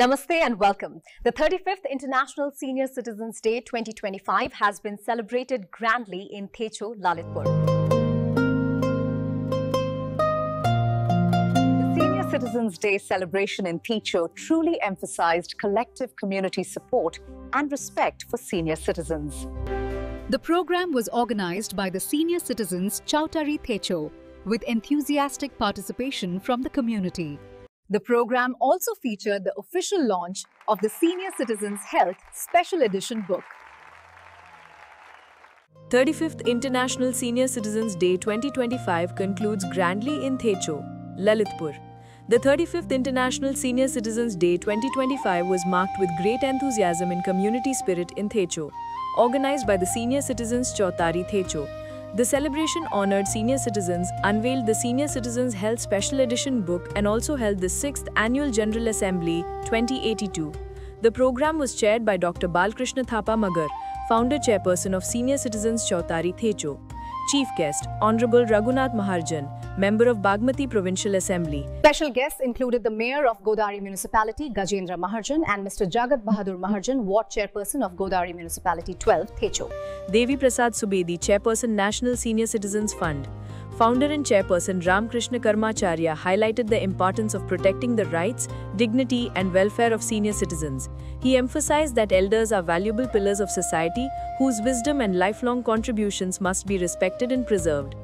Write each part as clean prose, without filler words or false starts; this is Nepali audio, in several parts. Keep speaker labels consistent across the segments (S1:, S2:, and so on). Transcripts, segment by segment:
S1: Namaste and welcome. The 35th International Senior Citizens Day 2025 has been celebrated grandly in Thecho, Lalitpur. The Senior Citizens Day celebration in Thecho truly emphasized collective community support and respect for senior citizens.
S2: The program was organized by the Senior Citizens Chautari Thecho with enthusiastic participation from the community. The program also featured the official launch of the Senior Citizens Health Special Edition book.
S3: 35th International Senior Citizens Day 2025 concludes grandly in Thecho, Lalitpur. The 35th International Senior Citizens Day 2025 was marked with great enthusiasm and community spirit in Thecho, organized by the Senior Citizens Chautari Thecho. The celebration honored senior citizens, unveiled the Senior Citizens Health Special Edition book and also held the 6th Annual General Assembly 2082. The program was chaired by Dr. Balkrishna Thapa Magar, founder chairperson of Senior Citizens Chautari Thecho. Chief guest, Honorable Raghunath Maharjan, member of Bagmati Provincial Assembly.
S1: Special guests included the Mayor of Godari Municipality, Gajendra Maharjan, and Mr. Jagat Bahadur Maharjan, Ward Chairperson of Godari Municipality 12, Thecho.
S3: Devi Prasad Subedi, Chairperson National Senior Citizens Fund. Founder and Chairperson Ramkrishna Karmacharya highlighted the importance of protecting the rights, dignity and welfare of senior citizens. He emphasized that elders are valuable pillars of society whose wisdom and lifelong contributions must be respected and preserved.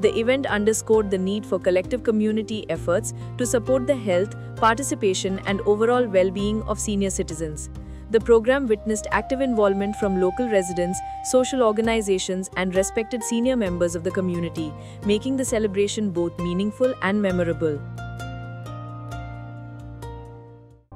S3: The event underscored the need for collective community efforts to support the health, participation and overall well-being of senior citizens. The program witnessed active involvement from local residents, social organizations and respected senior members of the community, making the celebration both meaningful and memorable.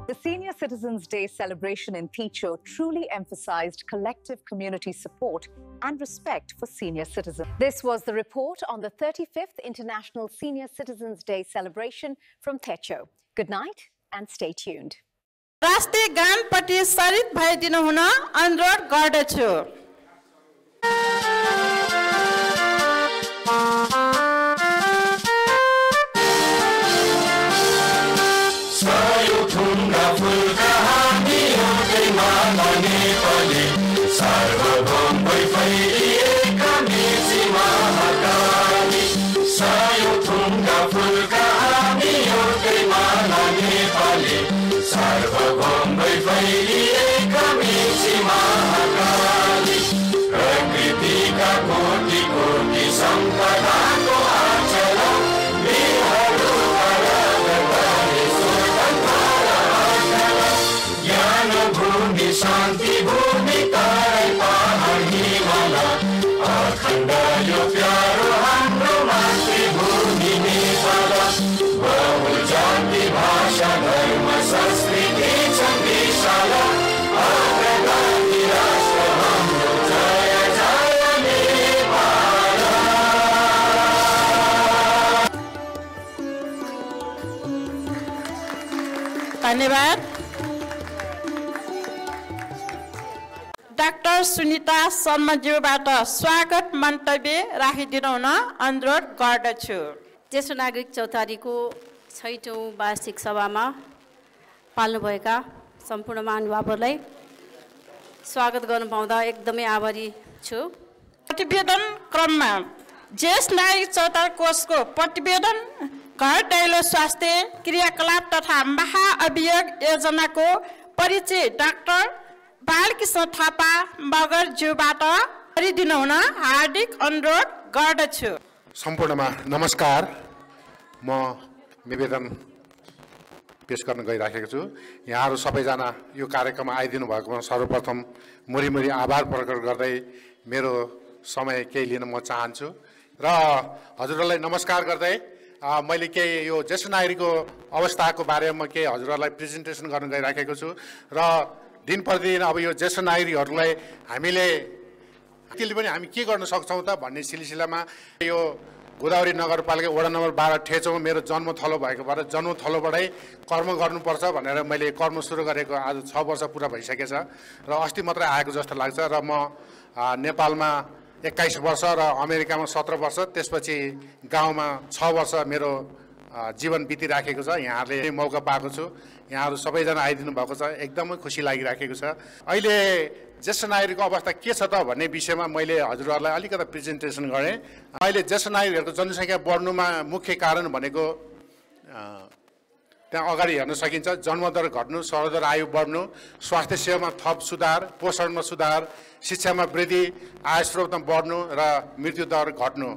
S1: The Senior Citizens Day celebration in Thecho truly emphasized collective community support and respect for senior citizens. This was the report on the 35th International Senior Citizens Day celebration from Thecho. Good night and stay tuned.
S4: राष्ट्रिय गानपट्टि सरित भइदिनु हुन अनुरोध गर्दछु।
S5: शांति भूमि तारै पहाड हिमाल अखण्ड यो प्यारो हाम्रो मातृभूमि नेपाल बहुजाति भाषा धर्म संस्कृति छन् विशाल अग्रगामी राष्ट्र हाम्रो जय जय नेपाल।
S4: धन्यवाद। डाक्टर सुनिता शर्माज्यूबाट स्वागत मन्तव्य राखिदिनु हुन अनुरोध गर्दछु।
S6: ज्येष्ठ नागरिक चौतारीको 6औं वार्षिक सभामा पाल्नुभएका सम्पूर्ण महानुभावहरूलाई स्वागत गर्न पाउँदा एकदमै आभारी छु।
S4: प्रतिवेदन क्रममा ज्येष्ठ नागरिक चौतारी कोषको प्रतिवेदन घर दैलो स्वास्थ्य क्रियाकलाप तथा महाअभियोग योजनाको परिचय डाक्टर बालकृष्ण थापा मगरज्यूबाट गरिदिनु हुन हार्दिक अनुरोध गर्दछु।
S7: सम्पूर्णमा नमस्कार। म निवेदन पेश गर्न गइराखेको छु। यहाँहरू सबैजना यो कार्यक्रममा आइदिनु भएकोमा सर्वप्रथम मुरी आभार प्रकट गर्दै मेरो समय केही लिन म चाहन्छु र हजुरहरूलाई नमस्कार गर्दै मैले केही यो ज्येष्ठ नागरिकको अवस्थाको बारेमा केही हजुरहरूलाई प्रेजेन्टेसन गर्न गइराखेको छु र दिन प्रतिदिन अब यो ज्येष्ठ नागरिकहरूलाई हामीले हामी के गर्न सक्छौँ त भन्ने सिलसिलामा यो गोदावरी नगरपालिका वडा नम्बर 12 ठेचौँमा मेरो जन्मथलो भएको भएर जन्मथलोबाटै कर्म गर्नुपर्छ भनेर मैले कर्म सुरु गरेको आज 6 वर्ष पुरा भइसकेछ र अस्ति मात्रै आएको जस्तो लाग्छ र म नेपालमा 21 वर्ष र अमेरिकामा 17 वर्ष त्यसपछि गाउँमा 6 वर्ष मेरो जीवन बितिराखेको छ। यहाँहरूले मौका पाएको छु, यहाँहरू सबैजना आइदिनु भएको छ, एकदमै खुसी लागिराखेको छ। अहिले ज्येष्ठ नागरिकको अवस्था के छ त भन्ने विषयमा मैले हजुरहरूलाई अलिकति प्रेजेन्टेसन गरेँ। अहिले ज्येष्ठ नागरिकहरूको जनसङ्ख्या बढ्नुमा मुख्य कारण भनेको त्यहाँ अगाडि हेर्न सकिन्छ, जन्मदर घट्नु, सरदर आयु बढ्नु, स्वास्थ्य सेवामा थप सुधार, पोषणमा सुधार, शिक्षामा वृद्धि, आय स्रोतमा बढ्नु र मृत्युदर घट्नु,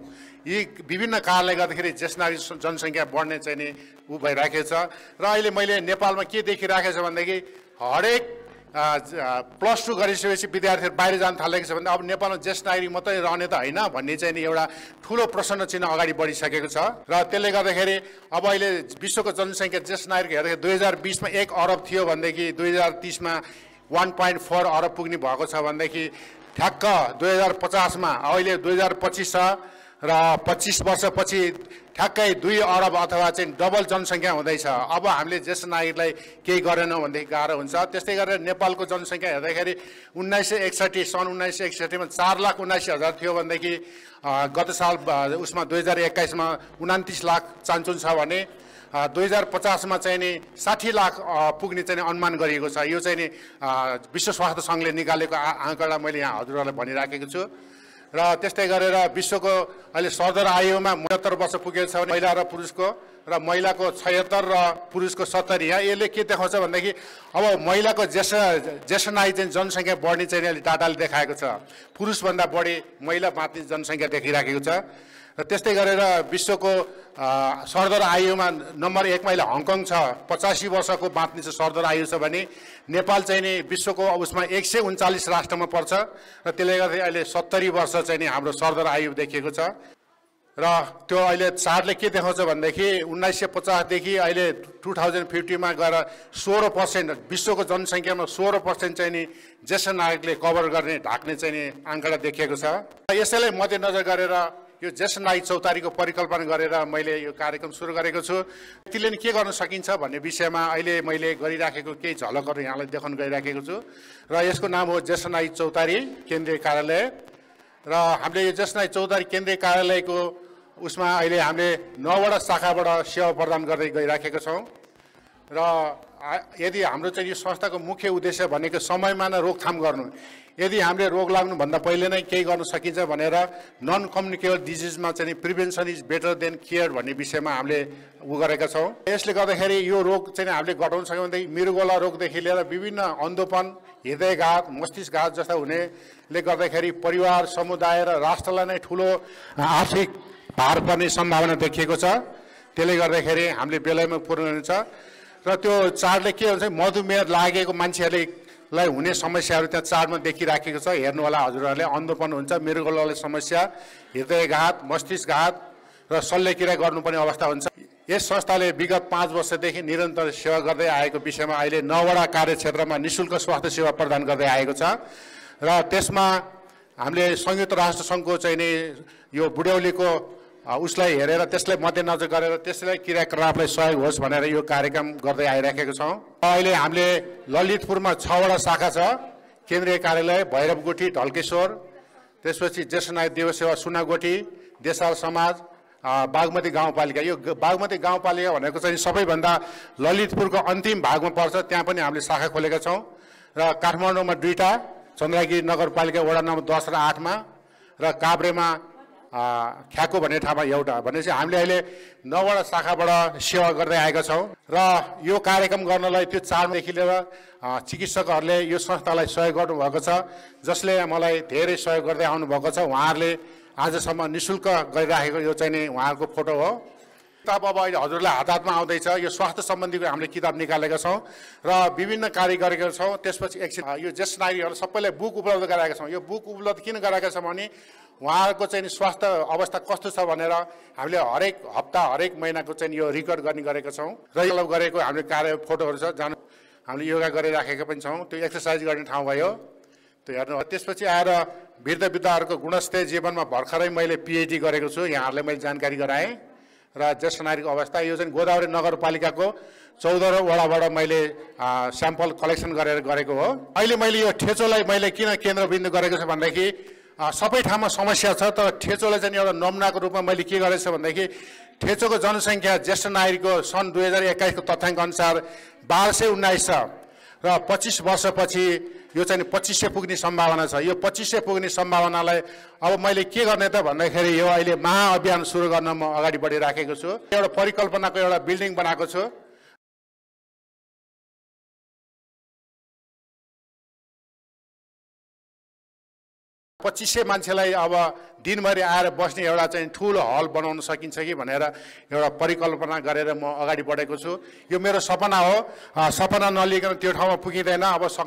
S7: यी विभिन्न कारणले गर्दाखेरि ज्येष्ठ नागरिक जनसङ्ख्या बढ्ने चाहिँ नि भइराखेको छ। र अहिले मैले नेपालमा के देखिराखेको छ भनेदेखि हरेक +2 गरिसकेपछि विद्यार्थीहरू बाहिर जान थालेको छ भने अब नेपालमा ज्येष्ठ नागरिक मात्रै रहने त होइन भन्ने चाहिँ नि एउटा ठुलो प्रश्न चिन्ह अगाडि बढिसकेको छ। र त्यसले गर्दाखेरि अब अहिले विश्वको जनसङ्ख्या ज्येष्ठ नागरिक हेर्दाखेरि 2020 मा 1 अरब थियो भनेदेखि 2030 मा 1.4 अरब पुग्ने भएको छ भनेदेखि ठ्याक्क 2050 मा अहिले 2025 छ र 25 वर्षपछि ठ्याक्कै 2 अरब अथवा चाहिँ डबल जनसङ्ख्या हुँदैछ। अब हामीले ज्येष्ठ नागरिकलाई केही गरेनौँ भनेदेखि गाह्रो हुन्छ। त्यस्तै गरेर नेपालको जनसङ्ख्या हेर्दाखेरि 1961 सन् 1961 मा 4,79,000 थियो भनेदेखि गत साल उसमा 2021 मा 29 लाख चान्चुन छ भने 2050 मा चाहिँ नि 60 लाख पुग्ने चाहिँ अनुमान गरिएको छ। यो चाहिँ नि विश्व स्वास्थ्य सङ्घले निकालेको आँकडा मैले यहाँ हजुरहरूलाई भनिराखेको छु। र त्यस्तै गरेर विश्वको अहिले सरदर आयुमा 75 वर्ष पुगेको छ भने महिला र पुरुषको, र महिलाको 76 र पुरुषको 70। यहाँ यसले के देखाउँछ भनेदेखि अब महिलाको ज्येष्ठ नागरिक चाहिँ जनसङ्ख्या बढ्ने चाहिँ अहिले डाटाले देखाएको छ, पुरुषभन्दा बढी महिला बाँच्ने जनसङ्ख्या देखिराखेको छ। र त्यस्तै गरेर विश्वको सरदर आयुमा नम्बर 1 मा अहिले हङकङ छ, 85 वर्षको बाँच्ने चाहिँ सरदर आयु छ भने नेपाल चाहिँ नि विश्वको उसमा 139 राष्ट्रमा पर्छ। र त्यसले गर्दा अहिले 70 वर्ष चाहिँ नि हाम्रो सरदर आयु देखिएको छ। र त्यो अहिले चार्टले के देखाउँछ भनेदेखि 1950 देखि अहिले 2050 मा गएर 16% विश्वको जनसङ्ख्यामा 16% चाहिँ नि ज्येष्ठ नागरिकले कभर गर्ने ढाक्ने चाहिँ नि आँकडा देखिएको छ। यसैलाई मध्यनजर गरेर यो ज्येष्ठ नागरिक चौतारीको परिकल्पना गरेर मैले यो कार्यक्रम सुरु गरेको छु। त्यसले नि के गर्न सकिन्छ भन्ने विषयमा अहिले मैले गरिराखेको केही झलकहरू यहाँलाई देखाउन गइराखेको छु। र यसको नाम हो ज्येष्ठ नागरिक चौतारी केन्द्रीय कार्यालय। र हामीले यो ज्येष्ठ नागरिक चौतारी केन्द्रीय कार्यालयको उसमा अहिले हामीले 9वटा शाखाबाट सेवा प्रदान गर्दै गइराखेका छौँ। र यदि हाम्रो चाहिँ यो संस्थाको मुख्य उद्देश्य भनेको समयमा नै रोकथाम गर्नु, यदि हामीले रोग लाग्नुभन्दा पहिले नै केही गर्न सकिन्छ भनेर नन कम्युनिकेबल डिजिजमा चाहिँ prevention is better than care भन्ने विषयमा हामीले गरेका छौँ। यसले गर्दाखेरि यो रोग चाहिँ हामीले घटाउन सक्यौँ भनेदेखि मृगोला रोगदेखि लिएर विभिन्न अन्धोपन, हृदयघात, मस्तिष्कघात जस्ता हुनेले गर्दाखेरि परिवार, समुदाय र राष्ट्रलाई नै ठुलो आर्थिक भार पर्ने सम्भावना देखिएको छ। त्यसले गर्दाखेरि हामीले बेलायमा पूर्ण हुन्छ। र त्यो चार्टले के हुन्छ, मधुमेह लागेको मान्छेहरूलाई हुने समस्याहरू त्यहाँ चार्टमा देखिराखेको छ, हेर्नु होला हजुरहरूले। अन्धोपन हुन्छ, मृगोलाले समस्या, हृदयघात, मस्तिष्कघात र शल्यक्रिया गर्नुपर्ने अवस्था हुन्छ। यस संस्थाले विगत 5 वर्षदेखि निरन्तर सेवा गर्दै आएको विषयमा अहिले 9वटा कार्यक्षेत्रमा निःशुल्क स्वास्थ्य सेवा प्रदान गर्दै आएको छ। र त्यसमा हामीले संयुक्त राष्ट्र सङ्घको चाहिँ नि यो बुढ्यौलीको उसलाई हेरेर त्यसलाई मध्यनजर गरेर त्यसलाई क्रियाकलापलाई सहयोग होस् भनेर यो कार्यक्रम गर्दै आइराखेको छौँ। अहिले हामीले ललितपुरमा 6वटा शाखा छ, केन्द्रीय कार्यालय, भैरवगुठी, ढल्केश्वर, त्यसपछि ज्येष्ठ नागरिक देव सेवा सुनागोठी, देसाल समाज, बागमती गाउँपालिका। यो बागमती गाउँपालिका भनेको चाहिँ सबैभन्दा ललितपुरको अन्तिम भागमा पर्छ, त्यहाँ पनि हामीले शाखा खोलेका छौँ। र काठमाडौँमा 2टा, चन्द्रगिरी नगरपालिका वडा नम्बर 10 र 8 मा, र काभ्रेमा ख्याको भन्ने ठाउँमा एउटा। भनेपछि हामीले अहिले 9वटा शाखाबाट सेवा गर्दै आएका छौँ। र यो कार्यक्रम गर्नलाई त्यो चाडदेखि लिएर चिकित्सकहरूले यो संस्थालाई सहयोग गर्नुभएको छ, जसले मलाई धेरै सहयोग गर्दै आउनुभएको छ। उहाँहरूले आजसम्म निःशुल्क गरिराखेको यो चाहिँ नि उहाँहरूको फोटो हो। किताब अब अहिले हजुरलाई हात हातमा आउँदैछ। यो स्वास्थ्य सम्बन्धीको हामीले किताब निकालेका छौँ र विभिन्न कार्य गरेका छौँ। त्यसपछि एकछिन यो ज्येष्ठ नागरिकहरू सबैलाई बुक उपलब्ध गराएका छौँ। यो बुक उपलब्ध किन गराएका छौँ भने उहाँहरूको चाहिँ स्वास्थ्य अवस्था कस्तो छ भनेर हामीले हरेक हप्ता, हरेक महिनाको चाहिँ यो रेकर्ड गर्ने गरेका छौँ। र यो गरेको हामीले कार्य फोटोहरू छ, जहाँ हामीले योगा गरिराखेका पनि छौँ। त्यो एक्सर्साइज गर्ने ठाउँ भयो, त्यो हेर्नु। त्यसपछि आएर वृद्ध वृद्धाहरूको गुणस्तरीय जीवनमा भर्खरै मैले पिएचडी गरेको छु, यहाँहरूलाई मैले जानकारी गराएँ। र ज्येष्ठ नागरिक अवस्था यो चाहिँ गोदावरी नगरपालिकाको 14 वडाबाट मैले स्याम्पल कलेक्सन गरेर गरेको हो। अहिले मैले यो ठेचोलाई मैले किन केन्द्रबिन्दु गरेको छु भनेदेखि सबै ठाउँमा समस्या छ, तर ठेचोलाई चाहिँ एउटा नमुनाको रूपमा मैले के गरेको छु भनेदेखि ठेचोको जनसङ्ख्या ज्येष्ठ नागरिकको सन् 2021 को तथ्याङ्क अनुसार 1219 छ र 25 वर्षपछि यो चाहिँ 2500 पुग्ने सम्भावना छ। यो 2500 पुग्ने सम्भावनालाई अब मैले के गर्ने त भन्दाखेरि यो अहिले महाअभियान सुरु गर्न म अगाडि बढिराखेको छु। एउटा परिकल्पनाको एउटा बिल्डिङ बनाएको छु। पच्चिससय मान्छेलाई अब दिनभरि आएर बस्ने एउटा चाहिँ ठुलो हल बनाउन सकिन्छ कि भनेर एउटा परिकल्पना गरेर म अगाडि बढेको छु। यो मेरो सपना हो, सपना नलिकन त्यो ठाउँमा पुगिँदैन। अब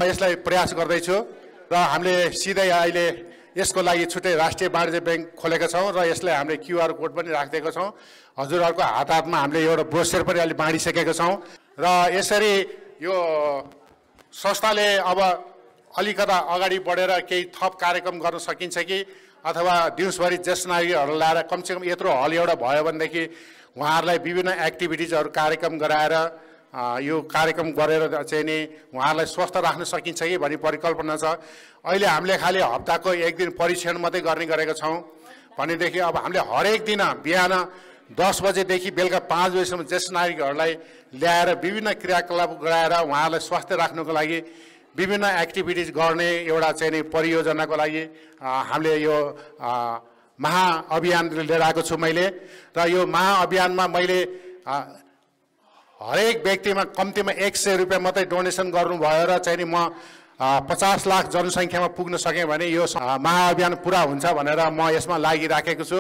S7: यसलाई प्रयास गर्दैछु र हामीले सिधै अहिले यसको लागि छुट्टै राष्ट्रिय वाणिज्य ब्याङ्क खोलेका छौँ र यसलाई हामीले QR कोड पनि राखिदिएका छौँ। हजुरहरूको हातमा हामीले एउटा ब्रोचर पनि अहिले बाँडिसकेका छौँ र यसरी यो संस्थाले अब अलिकता अगाडि बढेर केही थप कार्यक्रम गर्न सकिन्छ कि अथवा दिउँसभरि ज्येष्ठ नागरिकहरू ल्याएर कमसेकम यत्रो हल एउटा भयो भनेदेखि उहाँहरूलाई विभिन्न एक्टिभिटिजहरू कार्यक्रम गराएर यो कार्यक्रम गरेर चाहिँ नि उहाँहरूलाई स्वस्थ राख्न सकिन्छ कि भन्ने परिकल्पना छ। अहिले हामीले खालि हप्ताको एक दिन परीक्षण मात्रै गर्ने गरेका छौँ भनेदेखि अब हामीले हरेक दिन बिहान 10 बजेदेखि बेलुका 5 बजेसम्म ज्येष्ठ नागरिकहरूलाई ल्याएर विभिन्न क्रियाकलाप गराएर उहाँहरूलाई स्वास्थ्य राख्नको लागि विभिन्न एक्टिभिटिज गर्ने एउटा चाहिँ नि परियोजनाको लागि हामीले यो महाअभियान लिएर आएको छु मैले। र यो महाअभियानमा मैले हरेक व्यक्तिमा कम्तीमा 100 रुपियाँ मात्रै डोनेसन गर्नुभयो र चाहिँ नि म 50 लाख जनसङ्ख्यामा पुग्न सकेँ भने यो महाअभियान पुरा हुन्छ भनेर म यसमा लागिराखेको छु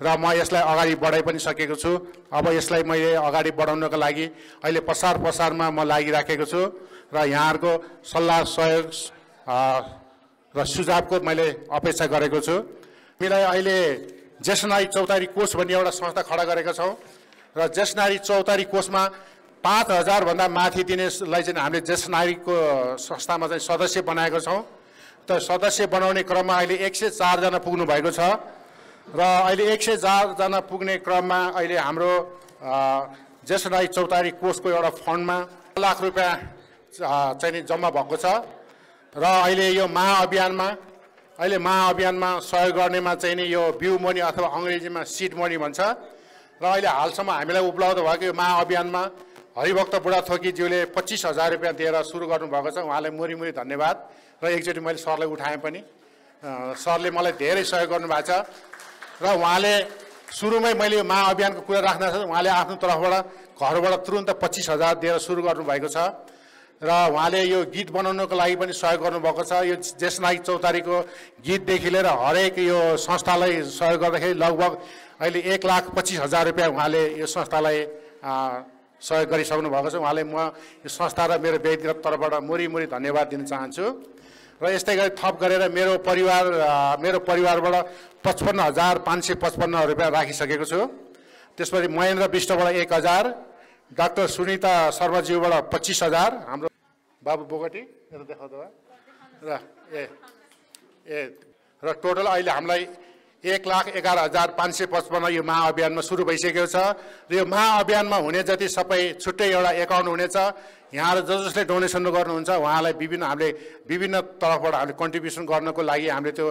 S7: र म यसलाई अगाडि बढाइ पनि सकेको छु। अब यसलाई मैले अगाडि बढाउनको लागि अहिले प्रसार प्रसारमा म लागिराखेको छु र यहाँहरूको सल्लाह सहयोग र सुझावको मैले अपेक्षा गरेको छु। हामीलाई अहिले ज्येष्ठ नागरिक चौतारी कोष भन्ने एउटा संस्था खडा गरेका छौँ र ज्येष्ठ नागरिक चौतारी कोषमा 5000 भन्दा माथि दिनेलाई चाहिँ हामीले ज्येष्ठ नागरिकको संस्थामा चाहिँ सदस्य बनाएको छौँ। त सदस्य बनाउने क्रममा अहिले 104 जना पुग्नु भएको छ र अहिले 104 जना पुग्ने क्रममा अहिले हाम्रो ज्येष्ठ नागरिक चौतारी कोषको एउटा फन्डमा 1 लाख रुपियाँ चाहिँ जम्मा भएको छ र अहिले यो महाअभियानमा सहयोग गर्नेमा चाहिँ नि यो बिउ मनी अथवा अङ्ग्रेजीमा सिड मनी भन्छ र अहिले हालसम्म हामीलाई उपलब्ध भएको यो महाअभियानमा हरिभक्त बुढाथोकीज्यूले 25,000 रुपियाँ दिएर सुरु गर्नुभएको छ। उहाँलाई मुरी धन्यवाद र एकचोटि मैले सरलाई उठाएँ पनि, सरले मलाई धेरै सहयोग गर्नुभएको छ र उहाँले सुरुमै मैले यो महाअभियानको कुरा राख्न छ उहाँले आफ्नो तर्फबाट घरबाट तुरुन्त 25,000 दिएर सुरु गर्नुभएको छ र उहाँले यो गीत बनाउनको लागि पनि सहयोग गर्नुभएको छ। यो ज्येष्ठ नागरिक चौतारीको गीतदेखि लिएर हरेक यो संस्थालाई सहयोग गर्दाखेरि लगभग अहिले 1,25,000 रुपियाँ उहाँले यो संस्थालाई सहयोग गरिसक्नु भएको छ। उहाँले म यो संस्था र मेरो व्यक्तिगत तर्फबाट मुरी धन्यवाद दिन चाहन्छु र यस्तै गरी थप गरेर मेरो परिवारबाट 55,555 रुपियाँ राखिसकेको छु। त्यसपछि महेन्द्र विष्टबाट 1,000, डाक्टर सुनिता शर्माज्यूबाट 25,000, हाम्रो बाबु बोगटी देखाउँदा र टोटल अहिले हामीलाई 1,11,555 यो महाअभियानमा सुरु भइसकेको छ र यो महाअभियानमा हुने जति सबै छुट्टै एउटा एकाउन्ट हुनेछ। यहाँहरू जसले डोनेसन गर्नुहुन्छ उहाँलाई हामीले विभिन्न तर्फबाट हामीले कन्ट्रिब्युसन गर्नको लागि हामीले त्यो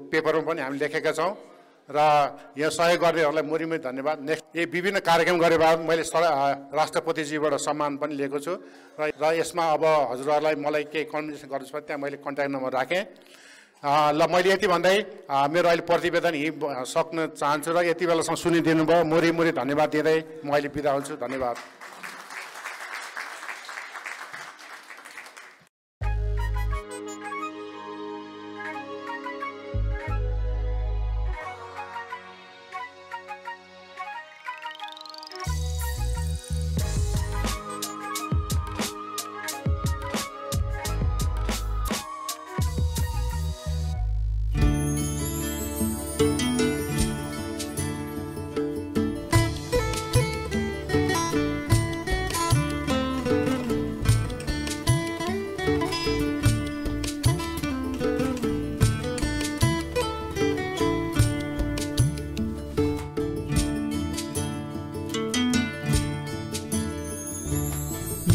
S7: पेपरमा पनि हामीले लेखेका छौँ र र यहाँ सहयोग गर्नेहरूलाई मुरीमुरी धन्यवाद। नेक्स्ट यी विभिन्न कार्यक्रम गरे बाद मैले राष्ट्रपतिजीबाट सम्मान पनि लिएको छु र यसमा अब हजुरहरूलाई मलाई केही कन्भर्सेसन गर्नु छ त्यहाँ मैले कन्ट्याक्ट नम्बर राखेँ। ल मैले यति भन्दै मेरो अहिले प्रतिवेदन सक्न चाहन्छु र यति बेलासम्म सुनिदिनु भयो। मुरी धन्यवाद दिँदै म अहिले बिदा हुन्छु। धन्यवाद।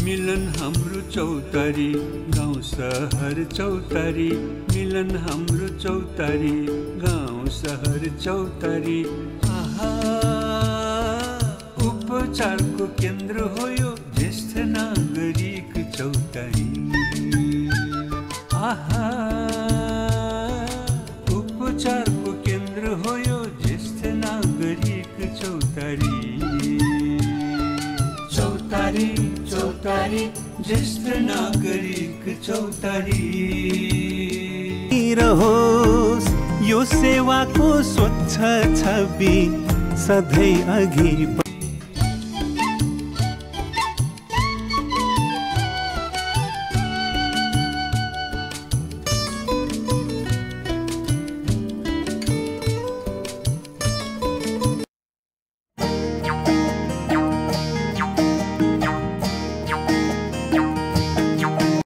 S8: मिलन हाम्रो चौतारी गाउँ सहर चौतारी, मिलन हाम्रो चौतारी गाउँ सहर चौतारी। आहा उपचारको केन्द्र हो यो ज्येष्ठ नागरिक चौतारी। आहा उपचारको केन्द्र हो यो ज्येष्ठ नागरिक चौतारी। चौतारी चौतारी ज्येष्ठ नागरिक चौतारी रहोस् यो सेवाको स्वच्छ छवि सधैँ अघि